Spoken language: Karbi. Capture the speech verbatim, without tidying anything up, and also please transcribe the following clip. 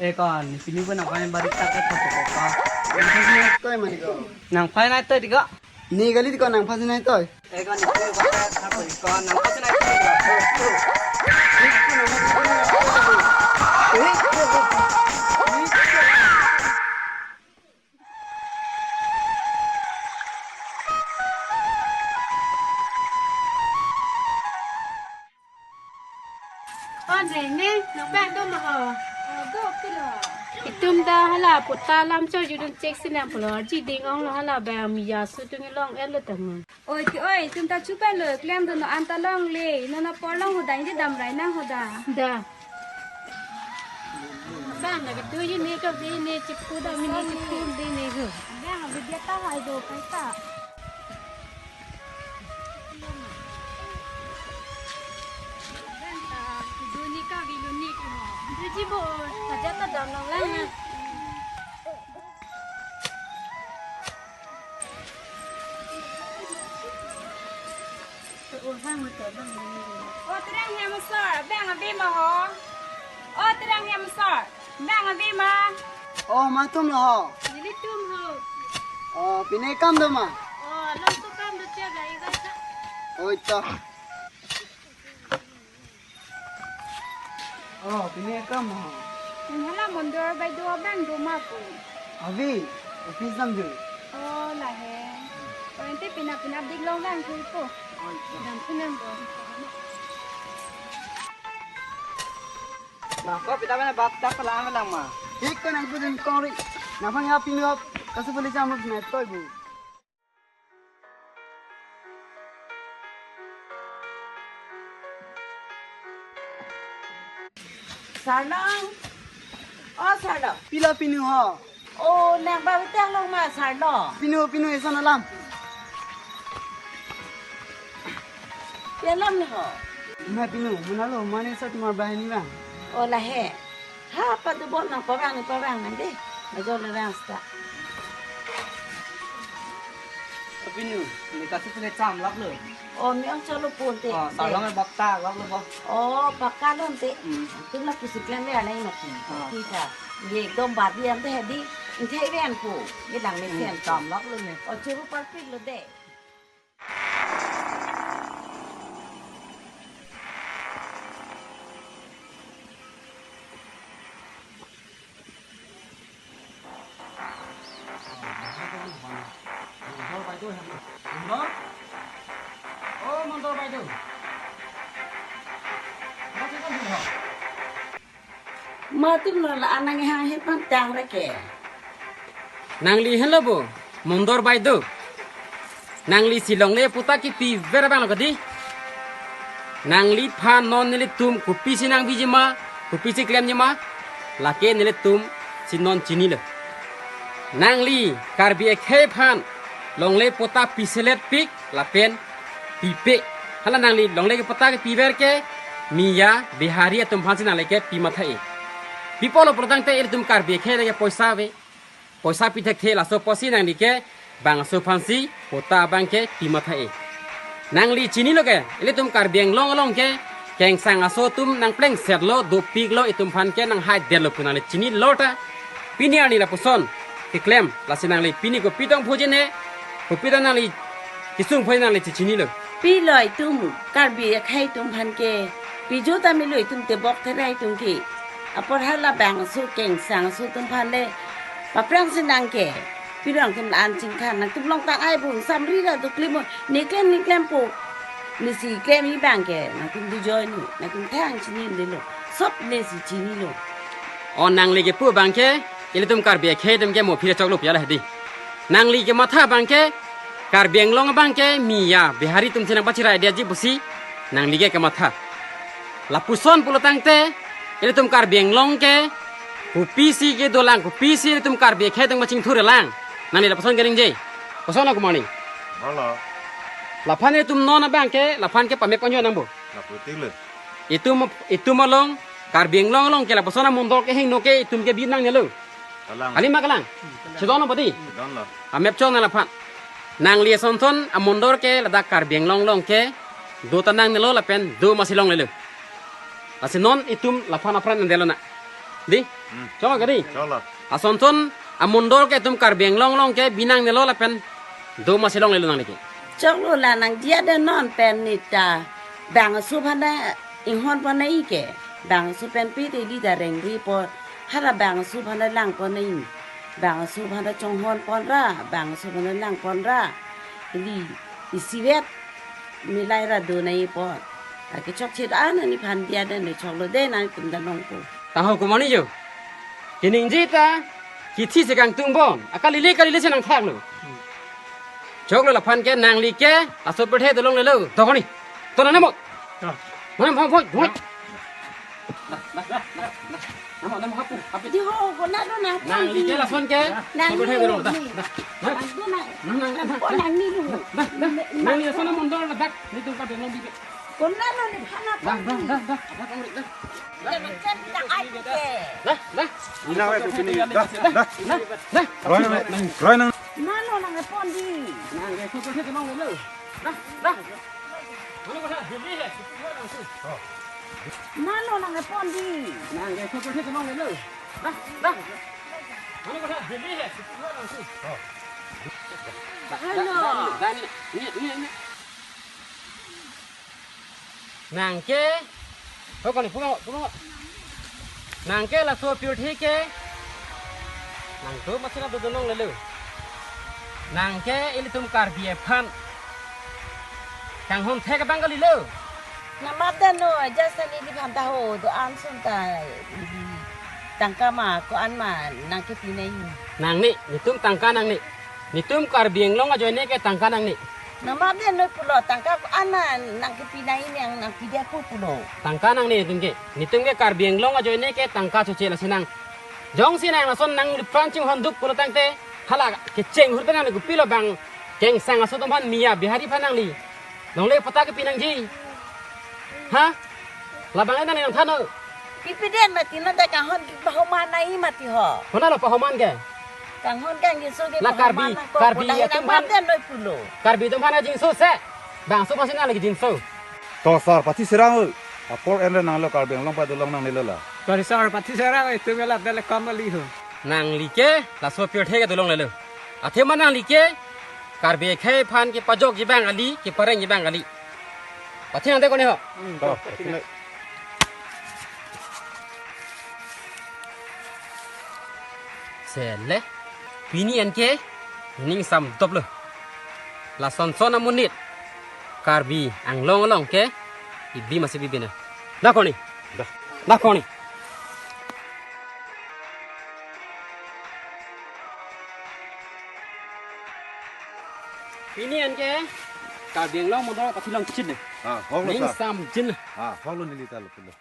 Eh, ko, ne pini ko nangphan bari tak ke thap ko. Nangphan nai toi mani ko. Nangphan nai toi di ko. Ne kali di ko nangphan nai toi. Eh, ko, ne pini ko thap ko, nangphan nai toi di ko. O, ne, ne, nangphan do ma ho? O, do, pilo. Itum ta hala patta alam chojudun chek sinang pulo, arji ding-onglo, hala bang Miya aso atum kelong-etlo tanglo. Oi, ti oi, itum ta chupetlo, klem do, non anta longle, non apor long ho da, inti damrai nang ho da. Da. Bang, na kitu ji ne ka bi ne chipu da mi ne chipu di ne ho. Bang, abi dia ta hai do kai ta. Bang ta, duni ka bi luni ki ho. Duji bo, saja ta dam long lang na. O, terang hem sar, bang abi ma ho. O, terang hem sar, bang abi ma. O, ma atum lo ho. Nelitum ho. O, pine kam do ma? O, alam tu kam do che bai bai ta. Oi ta. O, pine kam ho. Hala Mondor Baideo abang do ma pu? Abi, office dam ju. O, lahe. O, ente pina pina dik long lang thu pu. Oi ta. Dam thu nang do. Ma ko pita mana bak tak lang lang ma. Hik ko nang pudun kori. Nangphan ya pinu ap kasu puli jam na toi bu. Sarlong. O Sarlong. Pila pinu ho? O, nang ba utak long ma Sarlong. Pinu, pinu eson alam. Pi alam ni ho? Ma pinu, muna lo, mane sat mar bahini bang. O lahe. Ha, padubon nang pavang ni pavang nang de. Major le rang sta. Pinu, ne kasu pule cham lak lo. O, mi ong cholo pun te. O, Sarlong bak ta lak lo bo. O, pakka lon te. Hmm. Tum la pusi klem le anai mati. Ah. Kita. Ye ekdom badi ante hedi. Inte ven pu. Ye dang ne Hmm, sen cham lak lo ne. O, churu parpik lo de. Mondor Baideo. O, Mondor Baideo. Ma atum lo la anang hang he phan tang re ke. Nangli henlo bo, Mondor Baideo. Nangli si longle patta kipi ver abang lo kadi. Nangliphan non nelitum kopisi nangbiji ma, kopisi klemji ma, lake nelitum si non chinilo. Nangli Karbi akhei aphan longle patta piselet pik lapen pipe. Hala nangli longle ke patta kepi ver ke Miya Bihari atum aphan si nangli ke pi matha-e. Pi pulo pulo tangte ilitum Karbi akhei ke poisa ave. Poisa pi thekthe, laso apotsi nangli ke bangso aphan si patta abang ke pi matha-e. Nangli chinilo ke, ilitum Karbi Anglong along ke kengsang aso atum nangplengsetlo, dopiklo, itum aphan ke nanghai detlo pu nangli chinilo ta. Pini arni lapuson keklem, lasi nangli pini kopi tong phoji ne, kopi ta nangli kesung phoji nangli chechinilo. Pilo itum Karbi akhei atum aphan ke, pi jo ta milo itum tebok terai atum ke. Apor hala bangso kengsang aso atum aphan le paprang si nang ke. Pilo nangtum la-an chingkhan, nangtum long tang ai bung samri ra do klem o, ne klem ne klem po. Ne si klem abang ke, nangtum dujoi nu, nangtum thang chinidelo. Sop ne si chinilo. O nangli kepu abang ke, ilitum Karbi akhei atum ke mo phira choklo pi ala hedi. Nangli kematha abang ke, Karbi Anglong abang ke Miya Bihari atum si nangpachirai detji pusi nangli ke kematha. Lapuson pulo tangte, ilitum Karbi Anglong ke kopisi kedolang, kopisi ilitum Karbi akhei atum pachingthur lang. Nangli lapuson keningje. Koson lo kumani. Halo. Laphan ilitum non abang ke, laphan ke pame ponjo nang bo. Lapu tik le. Itum, itum along, Karbi Anglong along ke lapuson amondor kehingno ke itum ke bi nangnelo. Kalang. Kali ma kalang? Chedon lo padi? Chedon lo. Amep chong nang laphan. Nangli asonson amondor ke ladak Karbi Anglong along ke do ta nangnelo lapen do masi longlelo. Lasi non itum laphan apran nangdelo na. Di? Hmm. Chok kadi? Choklo. Asonson amondol ke itum Karbi Anglong along ke binong nelo lapen do masi longlelo nangli ke. Choklo, la nangji aden non pen neta bangso aphan ta inghon pon nangji ke. Bangso pen pi te ili ta rengri pon. Hala bangso aphan ta lang pon nangji. Bangso aphan ta chonghon pon ra, bangso aphan ta lang pon ra. Ili isivet milai ra do nangji pon. Ake chokche an ani aphan dia den le choklo de nangtum ta nongpo. Taho kumani jo. Keningje ta kithi si kangtung bon. Akalile kalile si nangthaklo. Choklo laphan ke nangli ke laso pirthe dolonglelo. Dokoni. Tona nemo. Ah. Mana phang phang. Namo, namo, hapu, hapu. Di ho, konatlo nang. Nangli ke lason ke. Nangli, lason ke, nangli. Dah, dah. Nang, nang, nang, nang. Nangli lu. Dah, dah. Nangli lason amondol dah. Netum Karbi Anglong bibe. Konatlo nephan. Dah, dah, dah, dah. Dah, kamu dah. Dah. Dia macam kita ai ke. Dah, dah. Ina we kupini. Dah, dah. Dah, dah. Roi nang, roi nang. Nalo nangpon di. Nang, dia sudah dia tolong dulu. Dah, dah. Nalo nangpon di. Nang, dia sudah dia tolong dulu. Dah, dah. Halo. Dah, dah, dah, nih, nih, nih, nih. Nang ke, ho koni, pungo, pungo. Nang ke laso pirthe ke. Nang do masi nang do dolonglelo. Nang ke ilitum Karbi aphan kanghon thek abang kalilo. Nang map den noi, just an iliphan ta ho, do-an ason ta, tangka ma, ko-an ma, nang kepi nangji. Nangne, netum tangka nangne. Netum Karbi Anglong ajoine ke tangka nangne. Nang map den noi pulo, tangka ko-an ma, nang kepi nangji, nang, nang pidetpo pulo. Tangka nangne netum ke. Netum ke Karbi Anglong ajoine ke tangka choche lasi nang. Jongsi nang lason nangliphan chinghon duk pulo tangte, hala kecheng hur pen nangli kopilo bang, kengsang aso atum aphan Miya Bihari aphan nangli longle patta kepi nangji. Ha? Labang nang nangthannon. Kepi den mati, nang ta kanghon pahoman nangji mati ho. Konatlo pahoman ke? Kanghon kangjinso ke la Karbi, pahoman nangkok, Karbi kodahi atum nang aphan map den noi pulo. Karbi atum aphan jinso se. Bangso masi nangli jinso. To sar, pathi serang. Apor en re nanglo Karbi Anglong pai dolong nangnelo la. Sorry sir, pathi serang, itum ke la dele kam ali ho. Nangli ke laso pirthe ke dolonglelo. Athema nangli ke Karbi akhei aphan kepajokji abang kali, keparengji abang kali. Pathi nang de koni ho. Hmm, to, to, pathi nang. Sele, pini an ke ning samdoplo. Lasonson amonit Karbi Anglong along ke ibi masi bibe na. Dah koni. Dah. Dah koni. Pini an ke Karbi Anglong mondol pathi longchit ne. Ah, hoklo ning sir. Samjin. Ah, hoklo neli ta lo pulo.